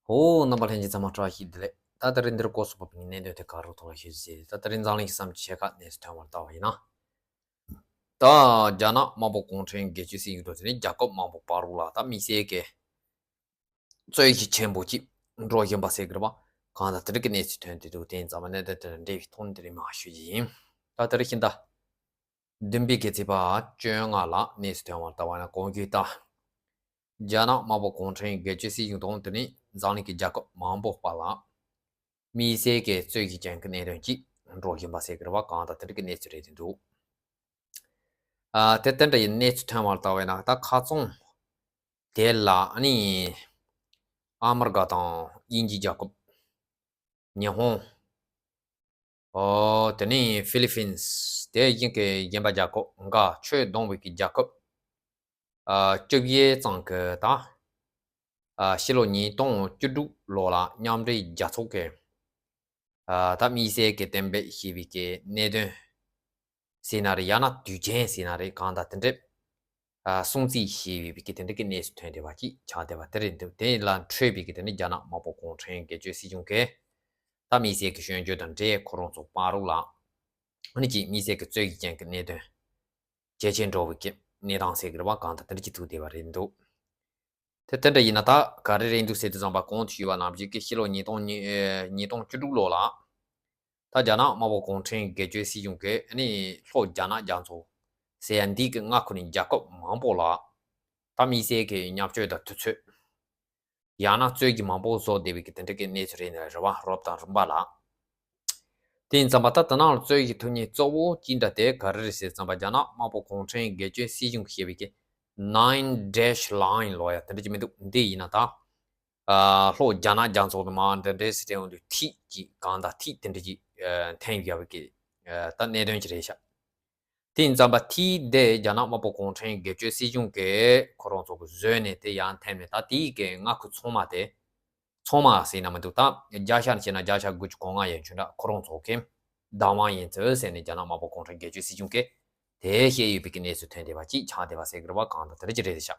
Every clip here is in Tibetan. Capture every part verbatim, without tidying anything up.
ཨོ། རྣམ་པ་ལྷན་རྒྱས་ཚང་མ་བཀྲ་ཤིས་བདེ་ལེགས། ད་ད་རིང་འདིར་སྐོར་སོགས་པའི་གནད་དོན་དེ་ག་རུ་ཐོག་ལ་ཞུ་ཟེར། ད་ད་རིང་འཛམ་གླིང་གི་བསམ་ཆེ་ཁ་གནས་སུ་ཐོན་བར་ལྟ་བ་ཡིན་ན། ད་རྒྱ་ནག་དམར་པོ་གུང་ཁྲན་སྒེར་གཅོད་སྲིད་གཞུང་དུ་དེ་ནི་རྒྱལ་ཁབ་མང་པོ་བར་རུ་ལ་ད་དམིགས་བསལ་གྱི་རྩོད་གཞི་ཆེན་པོ་གཅིག་འགྲོ་བཞིན་པ་ཟེར་གི་རེད་བ། གང་ལྟར་དེ་རིགས་ཀྱི་གནས་ཚུལ་ཐོན་དུས་འདུག་དེ་ཡིན་ཙང་མ་གནད་དོན་དེ་ལ་འབྲེལ་བའི་ཐོག་ནས་དེ་རིང་མར་ཞུ་རྒྱུ་ཡིན། ད་ད་རིང་ཤིང་རྟ་བདུན་པའི་གི་ཚེས་པ་བཅོ་ལྔ་ལ་གནས་སུ་ཐོན་བར་ལྟ་བ་ན་གོང་ཞུས་ལྟར། རྒྱ་ནག་དམར་པོ་གུང་ཁྲན་སྒེར་གཅོད་སྲིད་གཞུང་དང་དེ་ནི་འཛམ་གླིང་གི་རྒྱལ་ཁབ་མང་པོ་བར་ལ་དམིགས་བསལ་གྱི་རྩོད་གཞི་ཅན་གྱི་གནད་དོན་གཅིག་འགྲོ་བཞིན་པ་ཟེར་གི་རེད་བ། གང་ལྟར་དེ་འདྲ་གི་གནས་ཚུལ་རེད་དེ་འདུག་ཨ། དེ་དེ་འདྲ་ཡི་གནས་ཚུལ་ཐོན་བར་ལྟ་བས་ན། ད་ཁ་ཚོན་དེ་ལ་ཨ་ནི་ཨ་མི་རི་ཀ་དང་དབྱིན་ཇི་རྒྱལ་ཁབ། ཉི་ཧོང་། ཨོ། དེ་ནས་ཧྥི་ལི་ཕིན་སི། དེ་བཞིན་གྱི་གཞན་པ་རྒྱལ་ཁབ་འགའ། ཆོས་སྡོམ་པའི་གི་རྒྱལ་ཁབ་ཨ་བཅོ་བརྒྱད་ཙམ་གྱི་ད་ཨ་ཕྱི་ལོ་ཉིས་སྟོང་བཅུ་དྲུག་ལོ་ལ་མཉམ་འབྲེལ་རྒྱལ་ཚོགས་ཀྱི་ཨ་ད་དམིགས་བསལ་གྱི་གཏན་འབེབས་བྱས་པའི་གི་གནད་དོན་ཟེར་ན་རེད། ཡང་ན་དུས་ཆེན་ཟེར་ན་རེད། གང་ལྟར་དེ་འདྲས་ཨ་སྲུང་བརྩི་བྱས་ཡོད་པའི་གི་དེ་འདྲ་གི་གནས་ཚུལ་ཐོན་བསྡད་པ་ཅིག་ཆགས་བསྡད་པ་དེ་རེད་འདུག་དེ་ལ་འཕྲོས་པའི་གི་དེ་ནི་རྒྱ་ནག་དམར་པོ་གུང་ཁྲན་སྒེར་གཅོད་སྲིད་གཞུང་གིས་ད་དམིགས་བསལ་གྱི་སྐྱོན་བརྗོད་དང་འབྲེལ་ཁོ་རང་ཚོ་བར་རུ་ལ་ཨ་ནི་ཅིག་དམིགས་བསལ་གྱི་རྩོད་གཞི་ཅན་གྱི་གནད་དོན་ཇེ་ཆེར་འགྲོ་བའི་གི་གནས་སྟངས་ཟེར་གི་རེད་བ། གང་ལྟར་དེ་འདྲ་ཅིག་ཐུག་བསྡད་པ་རེད་འདུག་དེ་དེ་འདྲ་ཡིན་ན་ད་ག་རེ་རེད་འདུག་ཟེར་དུས་ཙམ་པ་གོང་དུ་ཞུས་པ་ནང་བཞིན་གྱི་ཕྱི་ལོ་ཉིས་སྟོང་ཉིས་ཨེ་ཉིས་སྟོང་བཅུ་དྲུག་ལོ་ལ་ད་རྒྱ་ནག་དམར་པོ་གུང་ཁྲན་སྒེར་གཅོད་སྲིད་གཞུང་གིས་ཨ་ནི་ལྷོ་རྒྱ་ནག་རྒྱ་མཚོ་ཟེར་ཡ་འདི་གི་མངའ་ཁོངས་ནས་རྒྱལ་ཁབ་མང་པོ་ལ་ད་དམིགས་བསལ་གྱི་བརྙས་བཅོས་དང་དུས་ཚོད། ཡང་ན་རྩོད་གཞི་མང་པོ་བཟོ་བསྡད་པའི་གི་དེ་འདྲ་གི་གནས་ཚུལ་རེད་ནས་རེད་བ། རོབ་དང་རིམ་པ་ལ། དེ་ཡིན་ཙམ་པ་ད་དེ་ནང་ལ་རྩོད་གཞི་ཐུག་མཁན་གཙོ་བོ་ཅི་འདྲ་དེ་ག་རེ་རེད་ཟེར་ཙམ་པ་རྒྱ་ནག་དམར་པོ་གུང་ཁྲན་སྒེར་གཅོད་སྲིད་གཞུང་གིས་བཤད་པའི་གི་Nine Dash Line ལོ་ཡ་དེ་འདྲ་ཅིག་མི་འདུག་འདི་ཡིན་ན་ད་ཨ་ལྷོ་རྒྱ་ནག་རྒྱ་མཚོ་དུ་མ་འདི་འདྲའི་སྲིད་དེ་འོང་དུས་ཐིག་ཅིག་གང་དང་ཐིག་དེ་འདྲ་ཅིག་ཨ་འཐེན་ཡོད་པའི་གི་ཨ་ད་གནད་དོན་ཅིག་རེད་ཤག་དེ་ཡིན་ཙམ་པ་ཐིག་དེ་རྒྱ་ནག་དམར་པོ་གུང་ཁྲན་སྒེར་གཅོད་སྲིད་གཞུང་གིས་ཁོ་རང་ཚོ་གི་བཟོས་ནས་དེ་ཡང་འཐེན་ནས། ད་དེའི་གི་མངའ་ཁུལ་ཚང་མ་དེ་ཚང་མ་ཟེར་ན་མི་འདུག་ད་བརྒྱ་ཆ་ནས་བཤད་ན་བརྒྱ་ཆ་དགུ་བཅུ་གོ་ལྔ་ཡན་ཆད་འདྲ་ཁོ་རང་ཚོ་གི་བདག་དབང་ཡིན་ཚུལ་ཟེར་ནས་རྒྱ་ནག་དམར་པོ་གུང་ཁྲན་སྒེར་གཅོད་སྲིད་གཞུང་གིས་དེ་བཤད་ཡོད་པའི་གི་གནས་ཚུལ་ཐོན་བསྡད་པ་ཅིག་ཆགས་བསྡད་པ་ཟེར་གི་རེད་བ། གང་ལྟར་དེ་འདྲ་ཅིག་རེད་ཤག་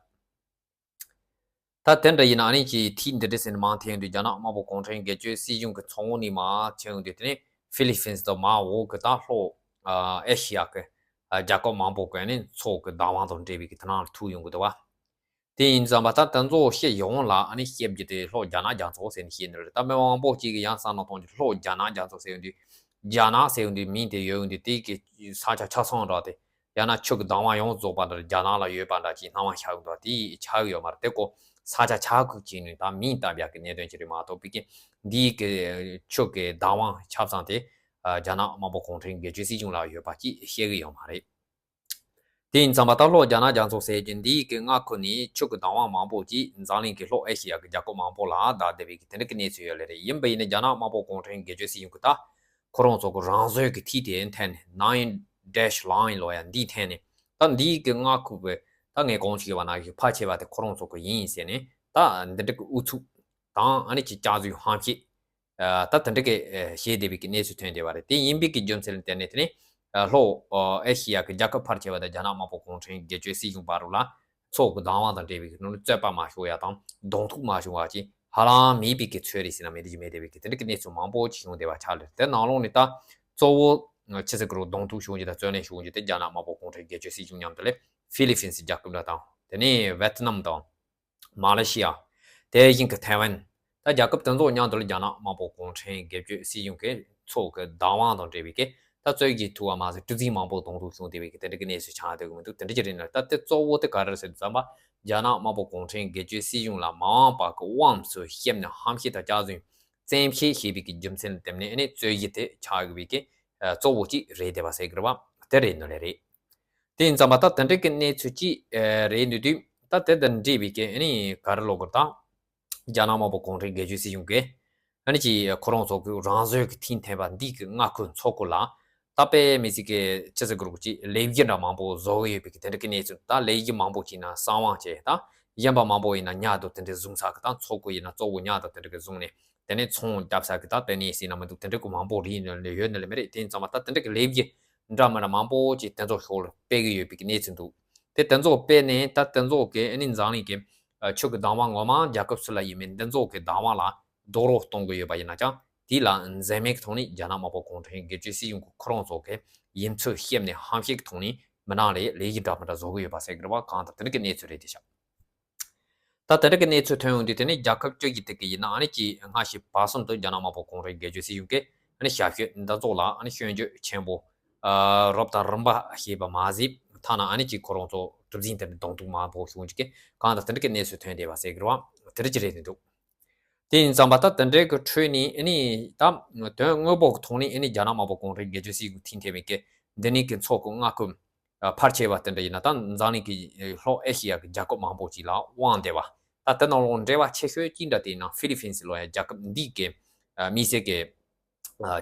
ད་དེ་འདྲ་ཡིན་ན་ཨ་ནི་ཅིག་ཐིག་འདི་འདྲ་ཟེར་ནས་མར་འཐེན་ཡོང་དུས་རྒྱ་ནག་དམར་པོ་གུང་ཁྲན་སྒེར་གཅོད་སྲིད་གཞུང་གི་མཚོ་ངོས་ནས་མར་འཐེན་ཡོང་དུས་དེ་ནས་ཧྥི་ལི་ཕིན་སི་དང་མར་འོག་གི་ད་ལྷོ་ཨ་ཨེ་ཤི་ཡ་གི་ཨ་རྒྱལ་ཁབ་མང་པོ་གི་ཨ་ནི་མཚོ་གི་བདག་དབང་དང་འབྲེལ་བའི་གི་དེ་ནང་ལ་ཐུག་ཡོང་གི་འདུག་བ། དེ་ཡིན་ཙམ་པ་ད་དེ་ཚོ་བཤད་ཡོང་ལ་ཨ་ནི་བཤད་རྒྱུ་དེ་ལྷོ་རྒྱ་ནག་རྒྱ་མཚོ་ཟེར་ནས་བཤད་ནི་རེད། ད་མི་མང་པོ་གཅིག་གིས་ཡང་བསམ་བློ་གཏོང་རྒྱུ་ལྷོ་རྒྱ་ནག་རྒྱ་མཚོ་ཟེར་ཡོང་དུས་རྒྱ་ནག་ཟེར་ཡོང་དུས་མིང་དེ་ཡོད་ཡོང་དུས་དེ་གི་ས་ཆ་ཆ་ཚང་ར་དེ། ཡང་ན་ཆོས་ཀྱི་བདག་དབང་ཡོངས་རྫོགས་པ་འདྲ་རྒྱ་ནག་ལ་ཡོད་པ་འདྲ་ཅིག་སྣང་བ་ཤར་གི་འདུག་དེ་ཆགས་ཀྱི་ཡོད་མ་རེད། དེ་ཀོ་ས་ཆ་ཆ་ཁུག་ཅིག་ནས་ད་མིང་བཏགས་ཡག་གི་གནད་དོན་ཅིག་རེད་མ་གཏོགས་པའི་གི་འདིའི་གི་ཆོས་ཀྱི་བདག་དབང་ཆ་ཚང་དེ་ཨ་རྒྱ་ནག་དམར་པོ་གུང་ཁྲན་སྒེར་གཅོད་སྲིད་གཞུང་ལ་ཡོད་པ་ཅིག་བཤད་ཀྱི་ཡོད་མ་རེད། དེ་ཡིན་ཙམ་པ་ད་ལྷོ་རྒྱ་ནག་རྒྱ་མཚོ་ཟེར་གྱི་འདིའི་གི་མངའ་ཁུལ་ནས་ཆོས་ཀྱི་བདག་དབང་མང་པོ་ཅིག་འཛམ་གླིང་གི་ལྷོ་ཨེ་ཤི་ཡ་གི་རྒྱལ་ཁབ་མང་པོ་ལ་བདག་བསྡད་པའི་གི་དེ་འདྲ་གི་གནས་ཚུལ་ཡོད་ལེ་རེད། ཡིན་པ་ཡིན་ན་རྒྱ་ནག་དམར་པོ་གུང་ཁྲན་སྒེར་གཅོད་སྲིད་གཞུང་གི་ད་ཁོ་རང་ཚོ་གི་རང་བཟོའི་གི་ཐིག་དེ་འཐེན་ནས་Nine Dash Line ལོ་ཡ་འདི་འཐེན་ནས། ད་འདིའི་གི་མངའ་ཁུལ་གི་ད་ངས་གོང་ཞུས་པ་ནང་བཞིན་ཕལ་ཆེ་བ་དེ་ཁོ་རང་ཚོ་གི་ཡིན་ཟེར་ནས་ད་འདི་འདྲ་གི་ཨུ་ཚུགས་དང་ཨ་ནི་ཅིག་སྐྱག་རྫུན་ཧམ་བཤད་ད་དེ་འདྲ་གི་བཤད་བསྡད་པའི་གི་གནས་ཚུལ་ཐོན་བསྡད་པ་རེད། དེ་ཡིན་པའི་གི་རྒྱུ་མཚན་ལ་བརྟེན་ནས་དེ་ནི་ལྷོ་ཨེ་ཤི་ཡ་གི་རྒྱལ་ཁབ་ཕལ་ཆེ་བ་དང་རྒྱ་ནག་དམར་པོ་གུང་ཁྲན་སྒེར་གཅོད་སྲིད་གཞུང་བར་རུ་ལ་མཚོ་གི་བདག་དབང་དང་འབྲེལ་བའི་གི་ནང་ནས་རྩོད་པ་མ་བྱུང་ཡ་དང་གདོང་ཐུག་མ་བྱུང་བ་ཅིག་ཧ་ལམ་མེད་པའི་གི་ཚོད་རེད་ཟེར་ན་མི་འགྲིག་གི་མེད་བསྡད་པའི་གི་དེ་འདྲ་གི་གནས་ཚུལ་མང་པོ་ཅིག་བྱུང་བསྡད་པ་ཆགས་ལེ། དེ་ནང་ལོགས་ནས་ད་གཙོ་བོ་ཆི་ཟེར་གི་རུ་གདོང་ཐུག་བྱུང་རྒྱུ་དང་རྩོད་གླེང་བྱུང་རྒྱུ་དེ་རྒྱ་ནག་དམར་པོ་གུང་ཁྲན་སྒེར་གཅོད་སྲིད་གཞུང་མཉམ་དུ་ལས་ཧྥི་ལི་ཕིན་སི་རྒྱལ་ཁབ་འདྲ་དང་དེ་ནས་ཝེ་ཏི་ནམ་དང་མ་ལེ་ཤི་ཡ། དེ་བཞིན་གི་ཐའེ་ཝན། ད་རྒྱལ་ཁབ་དེ་ཚོ་མཉམ་དུ་ལ་རྒྱ་ནག་དམར་པོ་གུང་ཁྲན་སྒེར་གཅོད་སྲིད་གཞུང་གི་མཚོ་གི་བདག་དབང་དང་འབྲེལ་བའི་གི་ད་རྩོད་གཞི་ཐུག་པ་མ་ཟད་གྲུ་གཟིངས་མང་པོ་གདོང་ཐུག་བྱུང་བསྡད་པའི་གི་དེ་འདྲ་གི་གནས་ཚུལ་ཆགས་བསྡད་ཀྱི་མི་འདུག་དེ་འདྲ་ཅིག་རེད་ན་ད་དེ་གཙོ་བོ་དེ་ག་རེ་རེད་ཟེར་དུས་ཙམ་པ་རྒྱ་ནག་དམར་པོ་གུང་ཁྲན་སྒེར་གཅོད་སྲིད་གཞུང་ལ་མ་འོངས་པ་གི་དབང་སུ་བཤམས་ནས་ཧམ་བཤད་དང་སྐྱག་རྫུན་བཙན་ཤེད་བྱས་པའི་གི་རྒྱུ་མཚན་ལ་བརྟེན་ནས་ཨ་ནི་རྩོད་གཞི་དེ་ཆགས་དགོས་པའི་གི་གཙོ་བོ་གཅིག་རེད་བསྡད་པ་ཟེར་གི་རེད་བ། དེ་རེད་ནོ་ལེ་རེད། དེ་ཡིན་ཙམ་པ་ད་དེ་འདྲ་གི་གནས་ཚུལ་གཅིག་རེད་འདུག་དུས་ད་དེ་དང་འབྲེལ་བའི་གི་ཨ་ནི་ག་རེ་ལབ་དགོས་རེད་ད། རྒྱ་ནག་དམར་པོ་གུང་ཁྲན་སྒེར་གཅོད་སྲིད་གཞུང་གིས་ཨ་ནི་ཅིག་ཁོ་རང་ཚོ་གི་རང་བཟོའི་གི་ཐིག་འཐེན་པ་འདི་གི་མངའ་ཁུལ་མཚོ་ཁུལ་ལ་ད་དཔེ་མི་སྲིད་གི་ཆི་ཟེར་དགོས་རེད་ཅིག་ལས་གཞི་འདྲ་མང་པོ་བཟོ་གི་ཡོད་པའི་གི་དེ་འདྲ་གི་གནས་ཚུལ། ད་ལས་གཞི་མང་པོ་ཅིག་ན་གསང་བ་བྱས་ད་གཞན་པ་མང་པོ་ཡིན་ན་ཉ་དང་དེ་འདྲ་བཟུང་ས་གི་ད་མཚོ་ཁུལ་ཡིན་ན་གཙོ་བོ་ཉ་དང་དེ་འདྲ་གི་བཟུང་ནས་དེ་ནས་ཚོང་རྒྱབ་ས་གི་ད་དེ་ནས་ཟེར་ན་མི་འདུག་དེ་འདྲ་གི་མང་པོ་རིགས་ནས་ཡོད་ནི་ལེ་མི་རེད། དེ་ཡིན་ཙམ་པ་ད་དེ་འདྲ་གི་ལས་གཞི་འདྲ་མི་འདྲ་མང་པོ་ཅིག་དེ་ཚོ་ཤོག་ལ་སྤེལ་གི་ཡོད་པའི་གི་གནས་ཚུལ་འདུག་དེ་དེ་ཚོ་སྤེལ་ནས་ད་དེ་ཚོ་གི་ཨ་ནི་འཛམ་གླིང་གི་ ཆོས་ཀྱི་བདག་དབང་ངོ་མ་རྒྱལ་ཁབ་སུ་ལ་ཡིན་མིན་འདི་ཚོ་གི་བདག་དབང་ལ་རྡོག་རོལ་གཏོང་གི་ཡོད་པ་ཡིན་ན་ཀྱང་། དེ་ལ་འཛེམ་མེད་ཀྱི་ཐོག་ནས་རྒྱ་ནག་དམར་པོ་གུང་ཁྲན་སྒེར་གཅོད་སྲིད་གཞུང་གི་ཁོ་རང་ཚོ་གི་ཡིན་ཚུལ་བཤད་ནས་ཧམ་བཤད་ཀྱི་ཐོག་ནས་མི་ནང་ལ་ལས་ཀྱི་འདྲ་མི་འདྲ་བཟོ་གི་ཡོད་པ་ཟེར་གི་རེད་བ། གང་ལྟར་དེ་འདྲ་གི་གནས་ཚུལ་རེད་དེ་ཤག་ད་དེ་འདྲ་གི་གནས་ཚུལ་ཐོན་ཡོང་དུས། དེ་ནས་རྒྱལ་ཁབ་བཅུ་བཞི་དེ་གི་ཡིན་ན་ཨ་ནི་ཀྱི་སྔ་ཕྱི་བར་གསུམ་དུ་རྒྱ་ནག་དམར་པོ་གུང་ཁྲན་སྒེར་གཅོད་སྲིད་གཞུང་གི་ཨ་ནི་ཞབས་ཞུ་འདི་ཚོ་ལ་ཨ་ནི་སྐྱོན་བརྗོད་ཆེན་པོ་ཨ་རབ་དང་རིམ་པ་བྱས་པ་མ་ཟད། ཐ་ན་ཨ་ནི་ཀྱི་ཁོ་རང་ཚོ་གྲུ་གཟིངས་དེ་འདྲ་གདོང་ཐུག་མང་པོ་བྱུང་ཅིག་གི། གང་ལྟར་དེ་འདྲ་གི་གནས་ཚུལ་ཐོན་བསྡད་པ་ཟེར་གི་རེད་བ། དེ་འདྲ་ཅིག་རེད་འདུག་དེ་ཡིན་ཙང་པ་ད་དེ་འདྲའི་གི་ཁྲོད་ནས་ཨ་ནི་ད་དོན་དངོས་པོ་གི་ཐོག་ནས་ཨ་ནི་རྒྱ་ནག་དམར་པོ་གུང་ཁྲན་སྒེར་གཅོད་སྲིད་གཞུང་ཐིམ་ཐེ་བའི་གི་འདི་ནས་གི་མཚོ་གི་མངའ་ཁུལ་ཕལ་ཆེ་བ་དེ་འདྲ་ཡིན་ན་ད་འཛམ་གླིང་གི་ལྷོ་ཨེ་ཤི་ཡ་གི་རྒྱལ་ཁབ་མང་པོ་ཅིག་ལ་དབང་བསྡད་པ། ད་དེ་ནང་ལོགས་འབྲེལ་བ་ཆེ་ཤོས་ཅིག་འདྲ་དེ་ཡིན་ན་ཧྥི་ལི་ཕིན་སི་ལོ་ཡ་རྒྱལ་ཁབ་འདི་གི་མི་སེར་གི་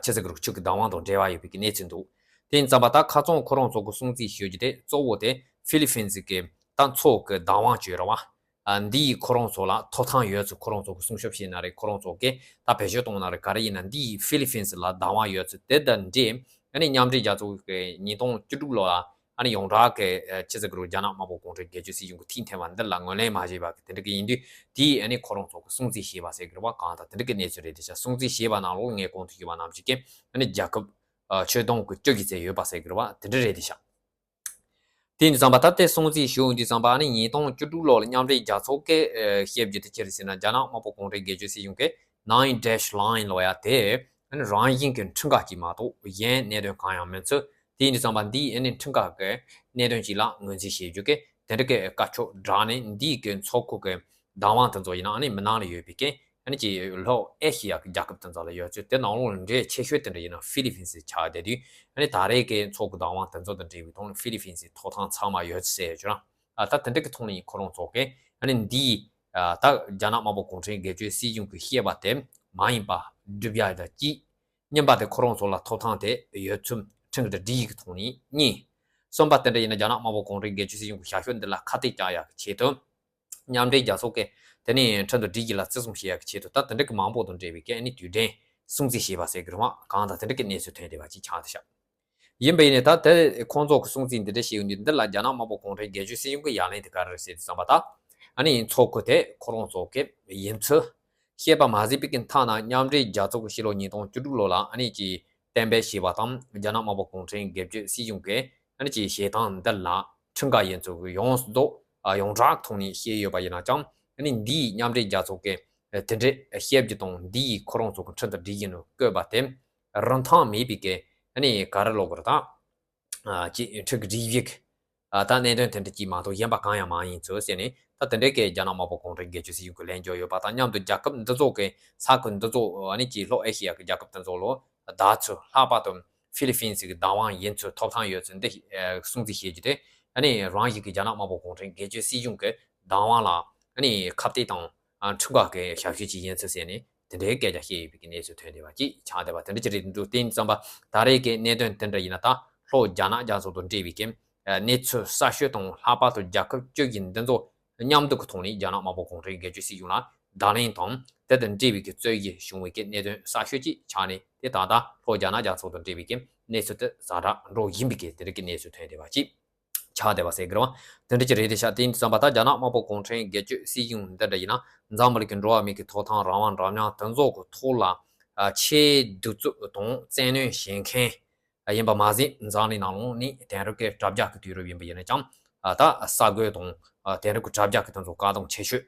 ཆི་ཟེར་གི་རུ་ཆོས་ཀྱི་བདག་དབང་དང་འབྲེལ་བ་ཡོད་པའི་གི་གནས་ཚུལ་འདུག་དེ་ཡིན་ཙང་པ་ད་ཁ་རྩང་ཁོ་རང་ཚོ་གི་སྲུང་བརྩི་ཞུ་རྒྱུ་དེ་གཙོ་བོ་དེ་ཧྥི་ལི་ཕིན་སི་གི་ད་མཚོ་གི་བདག་དབང་བྱོས་ར་བ། ཨ་འདི་ཡིས་ཁོ་རང་ཚོ་ལ་ཐོབ་ཐང་ཡོད་ཚུལ། ཁོ་རང་ཚོ་གི་སྲུང་སྐྱོབ་བྱས་ན་རེད། ཁོ་རང་ཚོ་གི་ད་བེད་སྤྱོད་གཏོང་ན་རེད། ག་རེ་ཡིན་ན་འདི་ཡིས་ཧྥི་ལི་ཕིན་སི་ལ་བདག་དབང་ཡོད་ཚུལ་དེ་དང་འབྲེལ། ཨ་ནི་མཉམ་འབྲེལ་རྒྱལ་ཚོགས་ཀྱི་ཉིས་སྟོང་བཅུ་དྲུག་ལོ་ལ་ཨ་ནི་ཡོངས་གྲགས་ཀྱི་ཆི་ཟེར་གི་རུ་རྒྱ་ནག་དམར་པོ་གུང་ཁྲན་སྒེར་གཅོད་སྲིད་གཞུང་གི་ཐིམ་ཐེ་བ་འདི་ལ་ངོས་ལེན་མ་བྱས་པ་གི་དེ་འདྲ་གི་ཡིན་དུས། དེ་ཡིས་ཨ་ནི་ཁོ་རང་ཚོ་གི་སྲུང་བརྩི་བྱས་པ་ཟེར་གི་རེད་བ། གང་ལྟར་དེ་འདྲ་གི་གནས་ཚུལ་རེད་དེ་ཤག་སྲུང་བརྩི་བྱས་པ་ནང་ལོགས་ངས་གོང་དུ་ཞུས་པ་ནང་བཞིན་གི་ཨ་ནི་རྒྱལ་ཁབ་ཆོས་དོན་གི་བཅུ་གི་ཚད་ཡོད་པ་ཟེར་གི་རེད་བ། དེ་འདྲ་རེད་དེ་ཤག་དེ་ཡིན་དུས་ཙམ་པ་ད་ལྟའི་སྲུང་བརྩི་ཞུ་ཡོང་དུས་ཙམ་པ་ཨ་ནི་ཉིས་སྟོང་བཅུ་དྲུག་ལོ་ལ་མཉམ་འབྲེལ་རྒྱལ་ཚོགས་ཀྱིས་བཤད་རྒྱུ་དེ་ཅི་རེད་ཟེར་ན། རྒྱ་ནག་དམར་པོ་གུང་ཁྲན་སྒེར་གཅོད་སྲིད་གཞུང་གི་Nine Dash Line ལོ་ཡ་དེ་ཨ་ནི་རང་བཞིན་གྱི་ཁྲིམས་འགལ་ཅིག་མ་གཏོགས་གཞན་གནད་དོན་གང་ཡང་མིན་ཚུལ། དེ་ཡིན་དུས་ཙམ་པ་འདིས་ཨ་ནི་ཁྲིམས་འགལ་གྱི་གནད་དོན་ཅིག་ལ་ངོས་འཛིན་བྱེད་རྒྱུ་གི་དེ་འདྲ་གི་བཀའ་ཆོས་བསྒྲགས་ནས། འདིའི་གི་མཚོ་ཁུལ་གྱི་བདག་དབང་དེ་ཚོ་ཡིན་ན་ཨ་ནི་མི་ནང་ལ་ཡོད་པའི་གི་ཨ་ནི་ཀྱི་ལྷོ་ཨེ་ཤི་ཡ་གི་རྒྱལ་ཁབ་དེ་ཚོ་ལ་ཡོད་ཚུལ། དེ་ནང་ལོགས་ལ་འབྲེལ་ཆེ་ཤོས་དེ་འདྲ་ཡིན་ན་ཧྥི་ལི་ཕིན་སི་ཆགས་བསྡད་དུས། ཨ་ནི་ད་རེས་ཀྱི་མཚོ་གི་བདག་དབང་དེ་ཚོ་དང་འབྲེལ་བའི་ཐོག་ནས་ཧྥི་ལི་ཕིན་སི་ཐོབ་ཐང་ཚང་མ་ཡོད་ཚུལ་ཟེར་ཡོད་ཀྱི་རེད། ཨ་ད་དེ་འདྲ་གི་ཐོག་ནས་ཁོ་རང་ཚོ་གི་ཨ་ནི་འདིའི་ཨ་ད་རྒྱ་ནག་དམར་པོ་གུང་ཁྲན་སྒེར་གཅོད་སྲིད་གཞུང་གི་བཤད་པ་དེ་མ་ཡིན་པ་སྒྲུབ་ཡ་དང་གཅིག་གཉིས་པ་དེ་ཁོ་རང་ཚོ་ལ་ཐོབ་ཐང་དེ་ཡོད་ཚུལ་ཁྲིམས་ཀྱི་སྒྲིག་ཡིག་གི་ཐོག་ནས་གཉིས། གསུམ་པ་དེ་འདྲ་ཡིན་ན་རྒྱ་ནག་དམར་པོ་གུང་ཁྲན་སྒེར་གཅོད་སྲིད་གཞུང་གི་ཞབས་ཞུ་འདི་ལ་ཁ་གཏད་བཅག་ཡག་གི་ཆེད་དུ། མཉམ་འབྲེལ་རྒྱལ་ཚོགས་ཀྱི་དེ་ནས་ཁྲིམས་དང་སྒྲིག་གཞི་ལ་བརྩི་སྲུང་བྱེད་ཡག་གི་ཆེད་དུ་ད་དེ་འདྲ་གི་མང་པོ་དང་འབྲེལ་བའི་གི་ཨ་ནི་དུས་དྲན་སྲུང་བརྩི་བྱས་པ་ཟེར་གི་རེད་བ། གང་ལྟར་དེ་འདྲ་གི་གནས་ཚུལ་ཐོན་བསྡད་པ་ཅིག་ཆགས་བསྡད་ཤག་ཡིན་པ་ཡིན་ནའི་ད་དེ་ཁོང་ཚོ་གི་སྲུང་བརྩི་འདི་འདྲ་བྱས་ཡོང་དུས། འདི་ལ་རྒྱ་ནག་དམར་པོ་གུང་ཁྲན་སྒེར་གཅོད་སྲིད་གཞུང་གི་ཡ་ལན་དེ་ག་རེ་རེད་ཟེར་དུས་ཙམ་པ། ད་ཨ་ནི་མཚོ་ཁུལ་དེ་ཁོ་རང་ཚོ་གི་ཡིན་ཚུལ་བཤད་པ་མ་ཟད་པའི་གི་མཐའ་ན་མཉམ་འབྲེལ་རྒྱལ་ཚོགས་ཀྱི་ཕྱི་ལོ་ཉིས་སྟོང་བཅུ་དྲུག་ལོ་ལ་ཨ་ནི་ཀྱི་གཏན་འབེབས་བྱས་པ་དང་། རྒྱ་ནག་དམར་པོ་གུང་ཁྲན་སྒེར་གཅོད་སྲིད་གཞུང་གིས་ཨ་ནི་ཀྱི་བྱེད་སྟངས་འདི་ལ་ཁྲིམས་འགལ་ཡིན་ཚུལ་གྱི་ཡོངས་རྫོགས་ཡོངས་གྲགས་ཐོག་ནས་བཤད་ཡོད་པ་ཡིན་ན་ཀྱང་། ཨ་ནི་འདིའི་མཉམ་འབྲེལ་རྒྱལ་ཚོགས་ཀྱི་དེ་འདྲའི་བཤད་རྒྱུ་དང་། འདིའི་ཁོ་རང་ཚོ་གི་ཁྲིམས་དང་སྒྲིག་གཞི་ནང་བཀོད་པ་དེ་རིན་ཐང་མེད་པའི་གི་ཨ་ནི་ག་རེ་ལབ་དགོས་རེད་ད། ཨ་ཅེས་ཁྲིམས་ཀྱི་སྒྲིག་གཞི། ཨ་ད་གནད་དོན་དེ་འདྲ་ཅིག་མ་གཏོགས་གཞན་པ་གང་ཡང་མ་ཡིན་ཚུལ་ཟེར་ནས། ད་དེ་འདྲའི་གི་རྒྱ་ནག་དམར་པོ་གུང་ཁྲན་སྒེར་གཅོད་སྲིད་གཞུང་གི་ལན་འཇོག་ཡོད་པ་དང་མཉམ་དུ། རྒྱལ་ཁབ་འདི་ཚོ་གི་ས་ཁུལ་འདི་ཚོ་ཨ་ནི་ཀྱི་ལྷོ་ཨེ་ཤི་ཡ་གི་རྒྱལ་ཁབ་དེ་ཚོ་ལོ་བདག་ཚུལ་ལྷག་པར་དུ་ཧྥི་ལི་ཕིན་སི་གི་བདག་དབང་ཡིན་ཚུལ། ཐོབ་ཐང་ཡོད་ཚུལ་འདི་སྲུང་བརྩི་བྱེད་རྒྱུ་དེ། ཨ་ནི་རང་བཞིན་གྱི་རྒྱ་ནག་དམར་པོ་གུང་ཁྲན་སྒེར་གཅོད་སྲིད་གཞུང་གི་བདག་དབང་ལ་ཨ་ནི་ཁ་གཏད་དང་ཁྲིམས་འགལ་གྱི་ཞབས་ཞུ་ཅིག་ཡིན་ཚུལ་ཟེར་ནས། དེ་འདྲའི་སྐད་ཆ་བཤད་ཡོད་པའི་གནས་ཚུལ་ཐོན་བསྡད་པ་ཅིག་ཆགས་བསྡད་པ་དེ་འདྲ་ཅིག་རེད་འདུག་དེ་ཡིན་ཙམ་པ་ད་རེས་ཀྱི་གནད་དོན་དེ་འདྲ་ཡིན་ན། ད་ལྷོ་རྒྱ་ནག་རྒྱ་མཚོ་དང་འབྲེལ་བའི་གི་གནས་ཚུལ་གསར་ཤོས་དང་། ལྷག་པར་དུ་རྒྱལ་ཁབ་བཅུ་བཞི་འདི་ཚོ་མཉམ་དུ་གི་ཐོག་ནས་རྒྱ་ནག་དམར་པོ་གུང་ཁྲན་སྒེར་གཅོད་སྲིད་གཞུང་ལ་བརྡ་ལན་དང་། དེ་དང་འབྲེལ་བའི་གི་རྩོད་གཞི་བྱུང་བའི་གི་གནད་དོན་གསར་ཤོས་ཅིག་ཆགས་ནས། དེ་ད་ལྟ་ལྷོ་རྒྱ་ནག་རྒྱ་མཚོ་དང་འབྲེལ་བའི་གི་གནས་ཚུལ་དེ་ཛ་དྲག་འགྲོ་བཞིན་པའི་གི་དེ་འདྲ་གི་གནས་ཚུལ་ཐོན་བསྡད་པ་ཅིག་ཆགས་བསྡད་པ་ཟེར་གི་རེད་བ། དེ་འདྲ་ཅིག་རེད་དེ་ཤག་དེ་ཡིན་དུས་ཙམ་པ་ད་རྒྱ་ནག་དམར་པོ་གུང་ཁྲན་སྒེར་གཅོད་སྲིད་གཞུང་འདི་འདྲ་ཡིན་ན། འཛམ་བུ་གླིང་གི་འགྲོ་བ་མིའི་གི་ཐོབ་ཐང་རང་དབང་འདྲ་མཉམ་དེ་ཚོ་གི་ཐོག་ལ་ཨ་ཆེས་གདུག་རྩུབ་དང་བཙན་གནོན་བྱེད་མཁན་ཡིན་པ་མ་ཟད། འཛམ་གླིང་ནང་ལོགས་ནས་དེང་རབས་ཀྱི་དྲ་རྒྱ་གི་དུས་རབས་ཡིན་པ་ཡིན་ན་ཀྱང་། ཨ་ད་གསར་འགོད་དང་ཨ་དེང་རབས་ཀྱི་དྲ་རྒྱ་གི་དེ་ཚོ་བཀག་སྡོམ་ཆེ་ཤོས།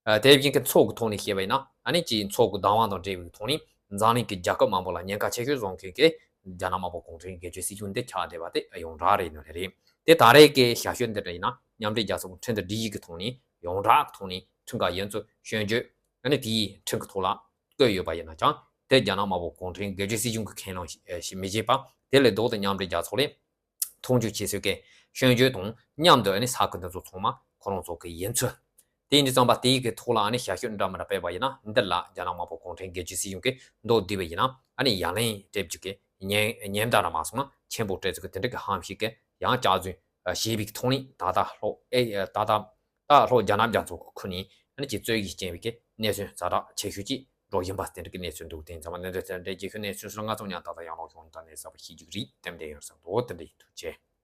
ཨ་དེ་བཞིན་གྱི་མཚོ་གི་ཐོག་ནས་བཤད་པ་ཡིན་ན། ཨ་ནི་ཀྱི་མཚོ་གི་བདག་དབང་དང་འབྲེལ་བའི་ཐོག་ནས་འཛམ་གླིང་གི་རྒྱལ་ཁབ་མང་པོ་ལ་ཉེན་ཁ་ཆེ་ཤོས་བཟོ་མཁན་གྱི་རྒྱ་ནག་དམར་པོ་གུང་ཁྲན་སྒེར་གཅོད་སྲིད་གཞུང་འདི་ཆགས་བསྡད་པ་དེ་ཡོངས་གྲགས་རེད་ནོ་ལེ་རེད། དེ་ད་རེས་ཀྱི་ཞབས་ཞུ་འདི་འདྲ་ཡིན་ན། མཉམ་འབྲེལ་རྒྱལ་ཚོགས་ཀྱི་ཁྲིམས་དང་སྒྲིག་གཞི་གི་ཐོག་ནས་ཡོངས་གྲགས་ཀྱི་ཐོག་ནས་ཁྲིམས་འགལ་ཡིན་ཚུལ་སྐྱོན་བརྗོད། ཨ་ནི་དེའི་ཁྲིམས་ཀྱི་ཐོག་ལ་བཀོད་ཡོད་པ་ཡིན་ན་ཀྱང་། དེ་རྒྱ་ནག་དམར་པོ་གུང་ཁྲན་སྒེར་གཅོད་སྲིད་གཞུང་གིས་ཁས་ལེན་ཞིག་མི་བྱེད་པ། དེ་ལས་ལྡོག་སྟེ་མཉམ་འབྲེལ་རྒྱལ་ཚོགས་ལས་མཐོང་ཆུང་བྱེད་སྲོལ་གྱི་སྐྱོན་བརྗོད་དང་མཉམ་དུ། ཨ་ནི་ས་ཁུལ་འདི་ཚོ་ཚང་མ་ཁོ་རང་ཚོ་གི་ཡིན་ཚུལ། དེ་ཡིན་དུས་ཙམ་པ་དེའི་གི་ཐོག་ལ་ཨ་ནི་ཞབས་ཞུ་འདྲ་མི་འདྲ་སྤེལ་བ་ཡིན་ན། འདི་ལ་རྒྱ་ནག་དམར་པོ་གུང་ཁྲན་སྒེར་གཅོད་སྲིད་གཞུང་གིས་མདོར་བསྡུས་པ་ཡིན་ན། ཨ་ནི་ཡ་ལན་སྤྲད་རྒྱུ་གི་ཉེན་ཉེན་བརྡ་འདྲ་མ་སོང་ན་ཆེན་པོ་སྤྲད་ཚུལ་གྱི་དེ་འདྲ་གི་ཧམ་བཤད་ཀྱི་ཡང་བསྐྱར་རྫུན་བྱས་པའི་ཐོག་ནས། ད་ལྟ་ལྷོ་ཨེ་ད་ལྟ་ད་ལྷོ་རྒྱ་ནག་རྒྱ་མཚོ་གི་ཁུལ་ནས་ཨ་ནི་ཀྱི་རྩོད་གཞི་ཅན་པའི་གི་གནས་ཚུལ་ཛ་དྲག་ཆེ་ཤོས་ཅིག་འགྲོ་བཞིན་པ་དེ་འདྲ་གི་གནས་ཚུལ་འདུག་དེ་ཡིན་ཙང་མ་གནད་དོན་དེ་འདྲའི་རྒྱས་ཤོས་གནས་ཚུལ་སོགས་ང་ཚོ་ཉམས་ཏག་ཏག་ཡང་ལོག་ཤོང་ད་ནས་གསར་པ་ཤེས་རྒྱུ་རིགས་ཏན་ཏན་ཡོད་བསམ་འདུག་དེ་འདྲ་ཡིན། ཐུགས་རྗེ་ཆེ།